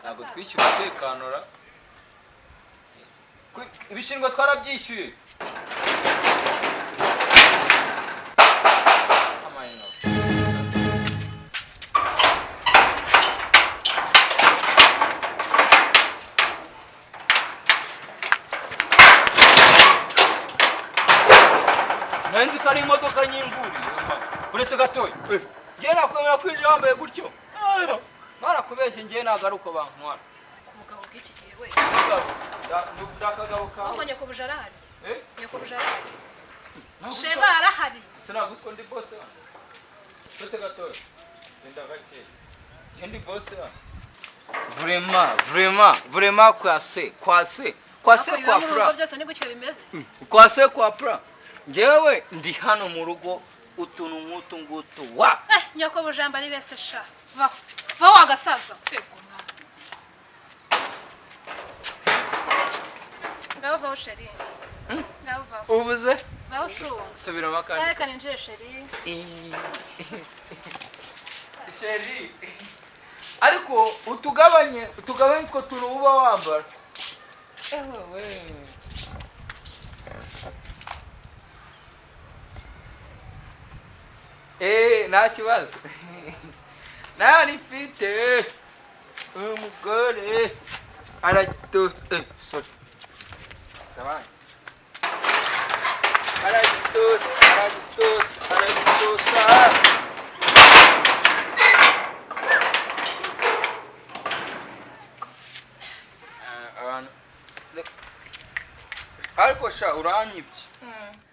Ntabwo twishyura umutekano ra. Ibishingwa twarabyishyuye. Nari ko ari imodoka nyinguriye uretse gatoya. Njye nakwemera kwinjira wambaye gutyo. Barakubeshye, njye ntabwo ari uko bantwara. Ku bugabo bw'iki gihe we. Ndakagabo kawe. Ahubwo nyokobuja arahari. Nyokobuja arahari. Sheva arahari. Sinaguswa ndi boss hano. Uretse gatoya. Genda gake. Njye ndi boss hano. Vraiment, vraiment, vraiment kwase, kwase. Kwase kwa pra. Byose ni gutyo bimeze. Kwase kwa pra. Njyewe ndi hano mu rugo utuntu nk'utu ngutu wa. Nyokobuja mba ari bese sha. Va. Va wagasaza. Kwego mwana. Ngaho vaho sheri. Ngaho vaho. Ubuze? Vaho shu. Subiramo kandi. Reka ninjire sheri. Sheri. Ariko utugabanye two tuntu uba wambara. Ewe we. Nta kibazo. Nari mfite umugore aragitosa. Sorry. Zabana. Aragitosa, aragitosa, aragitosa. Abantu. Ariko sha uranyibye.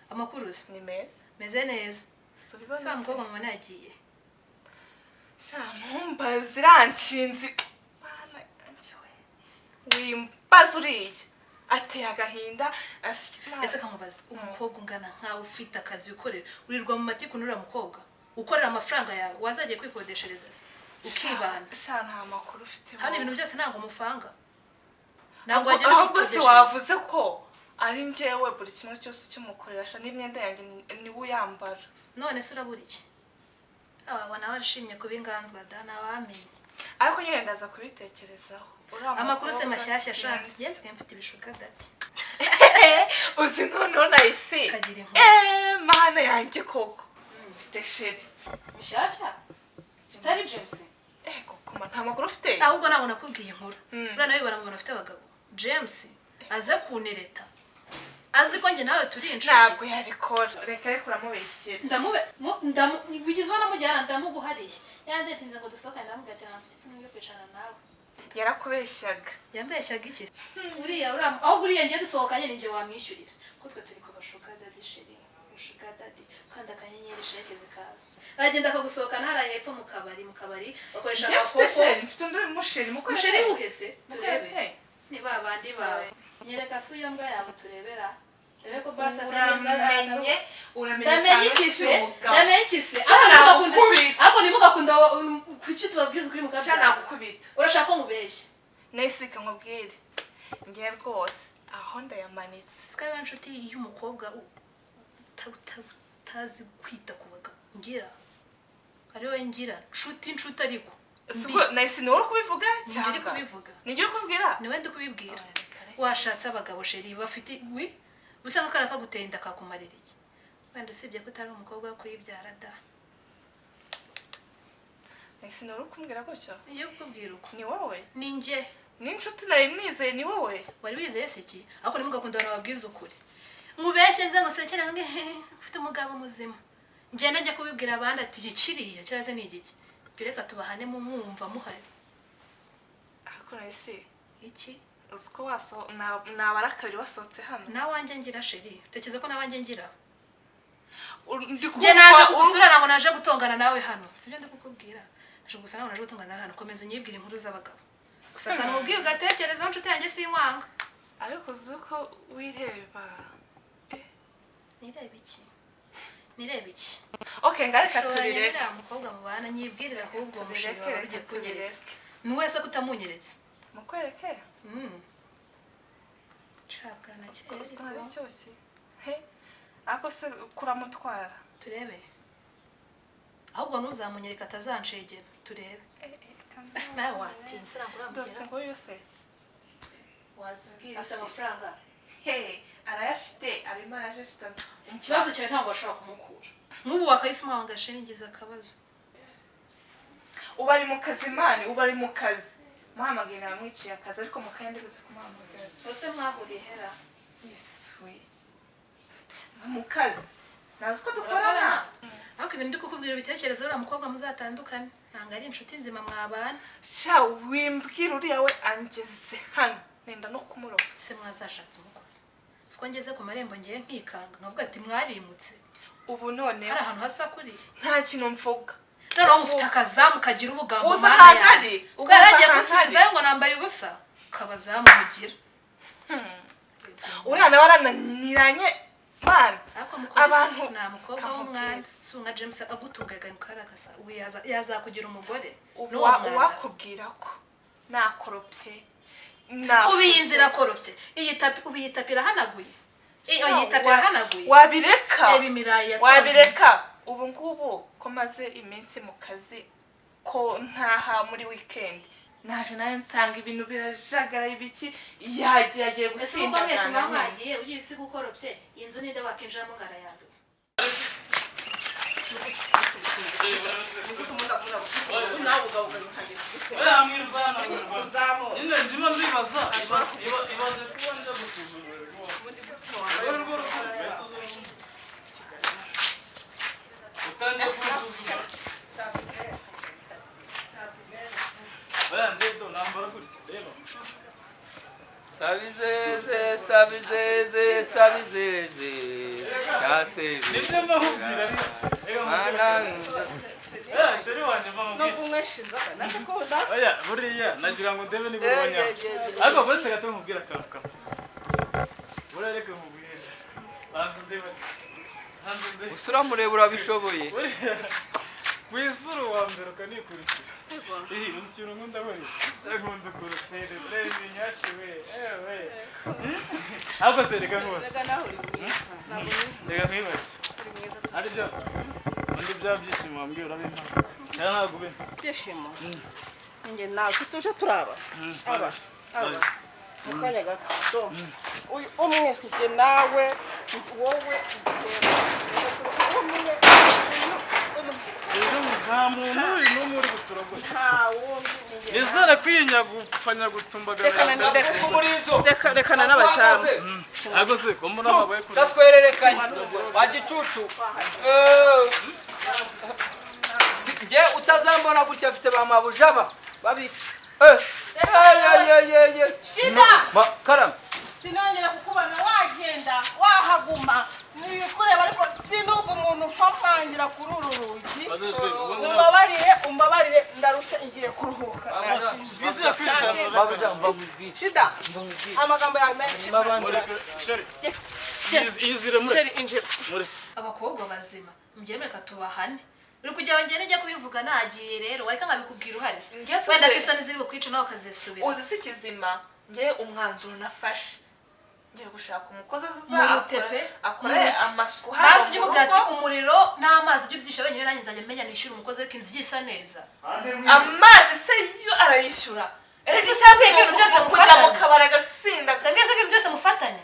Amakuru ni meza. Meze neza. Subibona. Sa mukobwa mama nagiye. Sha ntumbaze iranshinzi. Mana yanjye we. Wimbaza uriya. Ateye agahinda. Ese kamubaza umukobwa ungana nkawe ufite akazi ukorera urirwa mu matiku nura mukobwa ukorera amafaranga yawe wazagiye kwikodeshereza ukibana. Sha nta makuru ufite. Hano ibintu byose ntabwo mufanga. Ntabwo wagenda. Ahubwo si wavuze ko ari njyewe buri kimwe cyose ukimukorera sha n'imyenda yanjye niwe uyambara. None se urabura iki? Ababona barishimye kuba inganzwa da nabamenye. Ariko nyine ndaza kubitekerezaho. Amakuru se mashyashya sha. Ngenzi mfite ibishuka dati. Uzi noneho nahise. Kagira inkuru. Mana yanjye koko. Mfite sheri. Mishyashya? Kitari James. Koko nta makuru ufite? Ahubwo nabona nakubwiye inkuru. Uriya nawe baramubona afite abagabo. James aze kunereta. Azi ko nge nawe turi inshuti. Ntabwo yabikora. Reka reka uramubeshyira. Ndamube ndamu bugizwe namujyana ndamuguhariye. Yandetinze ngo dusohokane ndamubwira ati mfite ipfunwe ryo kwicarana nawe. Yarakubeshyaga. Yambeshyaga iki? Uriya uriya aho uriya ngiye dusohokanye ninjye wamwishyurira. Ko twe turi kuba sugar daddy sheri. Sugar daddy kandi akanyenyeri sheke zikaza. Aragenda akagusohokana hariya hepfo mu kabari bakoresha agakoko. Mfite undi musheri mukore. Musheri wuhese turebe. Ni babandi bawe. Nyereka se iyo mbwa yawe turebera. Turebe ko basa uramenye uramenye ikise. Ndamenye ikise. Ariko nimugakunda kuki tubabwiza ukuri mukabya. Sha nagukubita. Urashaka ko nkubeshya? Nesika nkubwire. Ngiye rwose aho ndayamanitse. Sika ari inshuti y'umukobwa utazi kwita ku bagabo. Ngira. Ari we ngira nshuti nshuti ariko. Siko nahise ni wowe kubivuga cyangwa ndi kubivuga? Ni kubwira? Ni we ndi kubibwira. Washatse abagabo sheri bafite wi usanga karaka gutenda kakumarira iki? Wenda usibye ko utari umukobwa wo kuyibyara da. Nahise ni wowe kumbwira gutyo? Iyo kukubwira uko. Ni wowe? Ni njye. Ni inshuti nari nizeye ni wowe? Wari wizeye se iki? Ariko nimugakunda abantu babwiza ukuri. Mubeshye nze ngo sekera nge ufite umugabo muzima. Njye najya kubibwira abandi ati ikiriya cyaze ni igiki. Reka tubahane mu mwumva muhari. Ariko nahise iki? Uzi ko waso nabara kabiri wasohotse hano. Nawanjye ngira sheri. Utekereza ko nawanjye ngira? Ndi Njye naje kugusura ntabwo naje gutongana nawe hano. Sibyo ndi kukubwira. Naje kugusura ntabwo naje gutongana nawe hano. Komeza unyibwire inkuru z'abagabo. Gusa kanubwiye ugatekereza inshuti yanjye sinkwanga. Ariko uzi ko wireba. Nireba iki? Nireba iki? Okay, ngareka tubireke. Uriya mukobwa mubana nyibwirira ahubwo musheri wawe ugiye kunyereka. Tubireke. Ni wese kutamunyeretse. Mukwereke? Cabwana cyose. He? Ako se kuramutwara. Turebe. Ahubwo ntuzamunyereka atazancegera. Turebe. Nawe watinze, ntabwo Dose uramugera. Ngo yose wazibwira. Afite amafaranga? He, arayafite, arimo arajeshita. Ikibazo cyawe, ntabwo washobora kumukura nk'ubu wakayisoma ngo gashe ngize akabazo. Ubu ari mu kazi, man, ubu ari mu kazi. Muhamagaye namwiciye akazi, ariko mu kanya ndibuze kumuhamagara. Ese mwahuriye hera? Yesu we, mu kazi nazi uko dukorana. Ariko ibintu ndi kukubwira ubitekerezo, uriya mukobwa muzatandukane, ntabwo ari inshuti nzima mwabana. Sha, wimbwira, uriya we angeze hano nenda no kumuroga. Ese mwazashatse umukozi? Siko ngeze ku marembo ngiye nkikanga nkavuga ati mwarimutse. Ubu none Hari ahantu hasa kuri nta kintu mvuga. Noneho mufite akazamu kagira ubugambo. Uza Mana ahantu yanjye. ari? Siko Uza yaragiye ahantu kunsubizayo ngo nambaye ubusa, kabazamu mugira. Uriya nawe arananiranye, man. Ariko mukora Abantu isuku, nta mukobwa kamubwira. w'umwanda. Si nka James agutungaga mu karagasa, ubu yazakugira umugore Ubu n'uwo mwanda. Uwakubwira ko nakoropye. Ubu iyi nzira irakoropye, iyi tapi, ubu iyi tapi irahanaguye. Iyi tapi irahanaguye. Wabireka. Reba imirayi yatonze. Wabireka. Ubu ngubu ko maze iminsi mu kazi, ko ntaha muri weekend, naje nawe nsanga ibintu birajagara, ibiki, yagiye agiye Ese uko mwese muba gusinda. mwagiye, ugiye usiga ukoropye iyi nzu, ninde wakinjiramo ngo arayanduza? Oya, mwirwana, mwirwana. Nyine ndimo ndibaza, ibaze kuba njya gusuzugura rwose. Urwo rukundo uzabona. Utangiye kunsuzugura. Oya, njye do nambara gutya. Reba. Sabizeze, sabizeze, sabizeze, cyatse. Nibyo mbahubwira. Reka Mana. nkubwire. Oya, chéri wanjye, mva No nkubwire. kunywesha inzoga ndakunda. Oya, buriya nagira ngo ndebe niba ubonye. Ariko uretse gato nkubwire akantu kamwe. Buriya reka nkubwire. Banza ndebe. Banza ndebe. Gusa uramureba, urabishoboye. Buriya ku isura uwa mbere ukanikurikira. Ihi, uzi ikintu nkunda buriya? Nkunda ukuntu utereza ibinyashi we. Ewe. Ariko se reka nkubaze. Reka, nawe uri mwiza, ntabwo Reka nkwibaze. uri mwiza. Harya undi bya byishimo wambwiye urabimpa? Cyangwa ntabwo ubimpa? Ibyishimo njye nawe tuje turaba aba aba mu kanya gato. Uyu umwe, njye nawe, wowe, umwe, uyu umwe. Rero nta muntu uri n'umwe uri buturagure. Nta wundi, ni njye nawe. Nizere ko iyi nyagupfa nyagutumbagara. Reka reka. Umurizo. Reka rekana n'abazamu. Ariko se ko mbona habaye kure. Ndatwererekanye wa gicucu. Eh. Njye utazambona gutya, afite ba mabujaba babica. Eh. Eh, eh, eh, eh, eh. Shida. Karame. Sinongera kukubona, wagenda wahaguma ntibikureba, ariko sinumva umuntu nkomangira kuri uru rugi. Umbabarire, umbabarire, ndarushye, ngiye kuruhuka. Twizere kwisanzura. Mabuja, mva mubwire. Shida, amagambo yawe menshi. Chéri, iyizire muri. Chéri, injira. Muri. Abakobwa bazima mubyemere tubahane. Uri kugira ngo ngende njya kubivuga, nagiye rero, wareka nkabikubwira uhari se? Njye se Wenda ko isoni ziri bukwice nawe ukazisubira. Uzi si kizima, njye umwanzuro nafashe, ngiye gushaka umukozi aza Murute pe. akore Murute. amasuku Basi hano ujye mu umubwira ati rugo. Umuriro n'amazi ujye ubyishyura wenyine, nanjye nzajya menya nishyura umukozi, ariko inzu igiye isa neza. Amazi se yo arayishyura? Ese cyangwa se ibintu byose Kujya mu mufatanya? kabari agasinda. Sanga se ibintu byose mufatanya?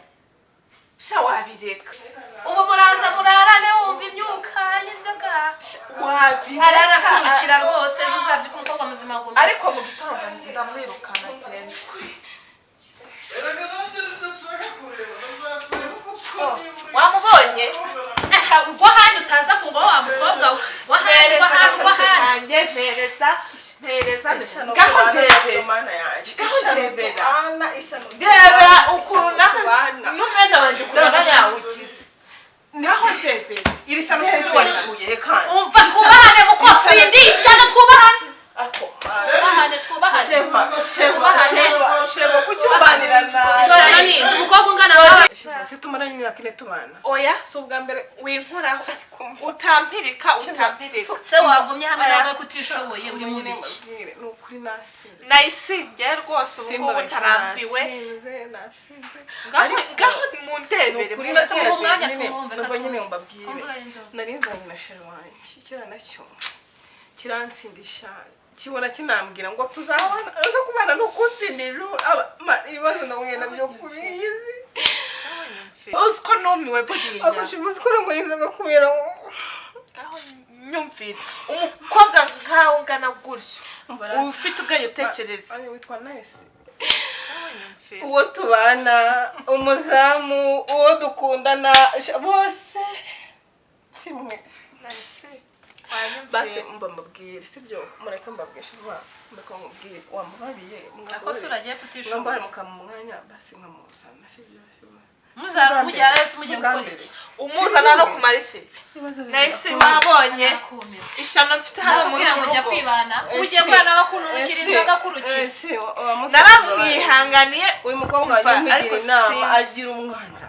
Sha, wabireka. Ubu muraza murarane wumva imyuka y'inzoga. Wabireka. Ararakurikira rwose, ejo uzabyuka umukobwa muzima ngo umeze. Ariko mu gitondo ndamwirukana agenda. Erega nanjye nibyo nshaka kureba. Ndashaka kureba uko niba uri. Wamubonye? Aka ugwa ahandi, utaza kugwa wa mukobwa we wahandi, wahandi, wahandi. Mpereza, mpereza, mpereza. Ishyano Ngaho tubana ndebera. Mana yanjye. Ngaho Ishyano ndebera. tubana, ishyano Ndebera tubana, ukuntu ishyano tubana. N'umwenda wanjye ukuntu aba yawukize. Ngaho ndebera. Iri shyano sinzi warikuye kandi. Umva, twubahane muko, sindishana, twubahane. Ako. Twubahane, twubahane. Shema, Shema, Twubahane. Shema, Shema, kuki umbanira nabi? Ishana nini umukobwa ungana wawe? Shema, se tumaranye imyaka 4 tubana. Oya. Si ubwa mbere. Winkoraho, utampirika, utampirika. Se wagumye hamwe nawe ko utishoboye, uri mu Nyine biki? mbabwire, ni ukuri nasinze. Nayisinge rwose ubu ngubu Simba, utarambiwe. nasinze, nasinze. Ngaho Ariko- ngaho mundebere. Ni ukuri. Mbese muhe umwanya Nyine, tumwumve, numva nyine katwumve. mbabwire. Kumvuga inzoga. Nari nzanye na chéri wanjye, kiriya nacyo kiransindisha. Kibona kinambwira ngo tuzabana aza kubana no kunsindira ibibazo nahuye nabyo kubizi. Uzi ko numiwe buriya. Akushimuzi ko namuhinze kubera Ngaho nyumvira umukobwa nkawe ungana gutyo ufite ubwenge utekereza. Ari witwa Nice. Uwo tubana, umuzamu, uwo dukundana bose kimwe. Basi mba mbabwire sibyo, mureke mbabwishe vuba, mureke mubwire wamubariye Ako uragiye kutishoboye. Mukamumwanya basi nkamuzana sibyo. Muzana umujyana yose umugiye gukora iki? Umuzana no kumara iki? Nahise wabonye ishyano mfite hano muri Nakubwira ngo jya rugo. kwibana, ugiye kubana bakunukira inzoga kurukira. Naramwihanganiye. Uyu mukobwa agira inama, agira umwanda.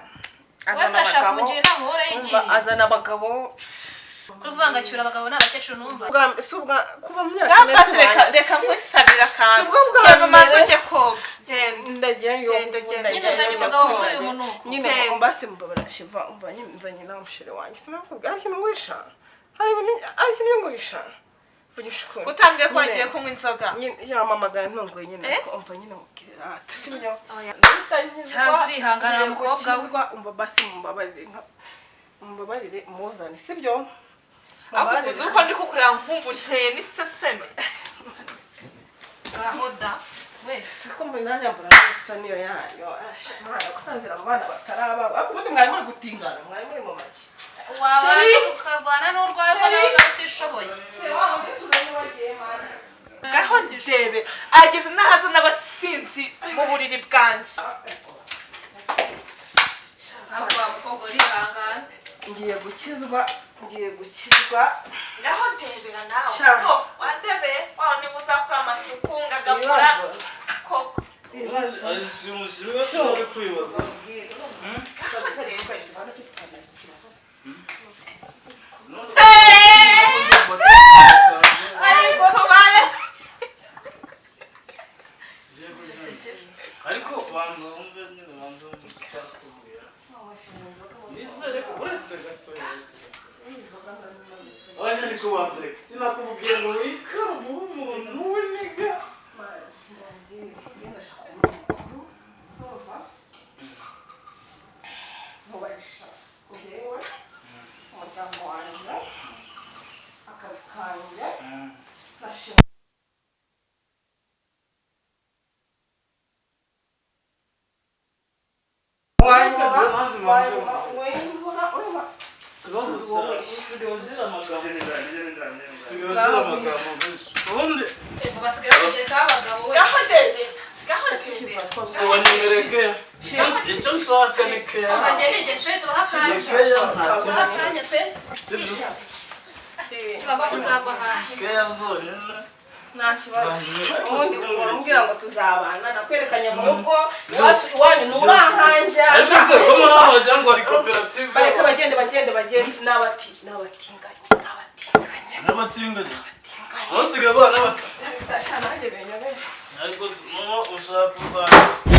Wese ashaka kumugira inama uhora yigiriye. Azana abagabo. Kuri kuvuga ngo acyura abagabo n'abakecuru numva. Kuba mu myaka myinshi reka nkwisabira akantu. Genda umanze ujye koga. Genda. Genda. Nyine uzanye umugabo muri uyu munuko. Nyine mbasi mbabara Shiva umva nyine nzanye nawe mushere wanjye. Sinakubwira ari ikintu nguhisha. Hari ibintu ari ikintu nguhisha. Vugisha ukuri. Utambwiye ko wagiye kunywa inzoga. Nyine yamamagaye ntunguye nyine ko umva nyine mubwira ati sibyo. Cyaza urihangana mukobwa we. Umva basi mumbabarire nka mumbabarire muzane sibyo. Ahubwo uzi uko ndi kukureba nkumva unteye n'iseseme. Hoda wese. Siko muri nanyambura isa niyo yayo. Mwana gusazira mu bana bataraba. Ariko ubundi mwari muri gutingana, mwari muri mu make. Wabanza ukarwana n'urwaye ko nawe utishoboye. Gaho ndebe ageze n'ahaza n'abasinzi mu buriri bwanjye. Ariko wa mukobwa urihangana. Ngiye gukizwa, ngiye gukizwa. Ngaho ndebera nawe. Ko wandebeye wawe niba uzakora amasuku ngagakora koko. Ibibazo uri kwibaza. Ariko bare Ariko banza wumve nyine banza wumve icyakubwira. Nizere ko uretse gatoya. Oya ariko banza reka sinakubwiye ngo wikare umuntu w'iniga. Umuryango wanjye, akazi kanjye, Basigaye kugerekaho abagabo we. Gaho ndebera. Gaho ndebera. Icyo nshaka ni keya. Bagende igihe nshoye tubaha akanya. Tubaha akanya pe. Tubava tuzagwa hanze. Keya zonyine. Nta kibazo. Ubundi umbwira ngo tuzabana nakwerekanye mu rugo iwanyu nturahanja. Ariko se ko muri aho wagira ngo hari koperative. Bareke bagende bagende bagende n'abati n'abatinganye n'abatinganye. N'abatinganye. Basigaye bana Nanjye binyobeye. Ariko mama ushaka kuzana.